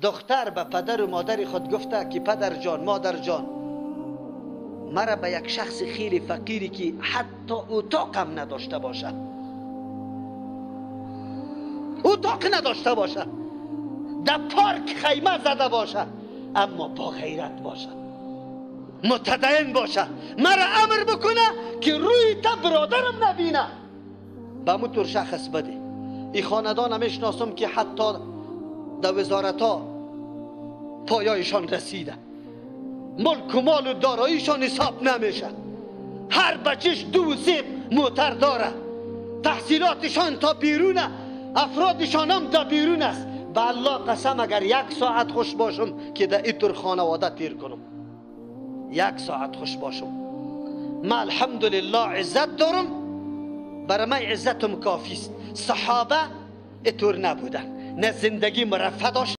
دختر به پدر و مادر خود گفته که پدر جان، مادر جان، مرا به یک شخص خیلی فقیری که حتی اتاقم نداشته باشه، اتاق نداشته باشه، در پارک خیمه زده باشه، اما با غیرت باشه، متدین باشه، مرا امر بکنه که روی تا برادرم نبینه، به موتور شخص بده. ای خاندان میشناسم که حتی در وزارت ها پایایشان رسیده، ملک و مال و داراییشان حساب نمیشه، هر بچهش 2 سه موتر داره، تحصیلاتشان تا بیرونه، افرادشان هم تا بیرون است. به الله قسم اگر 1 ساعت خوش باشم که در اینطور خانواده تیر کنم، 1 ساعت خوش باشم. من الحمدلله عزت دارم، برای من عزتم کافی است. صحابه اینطور نبودن، نه زندگی مرفه داشت.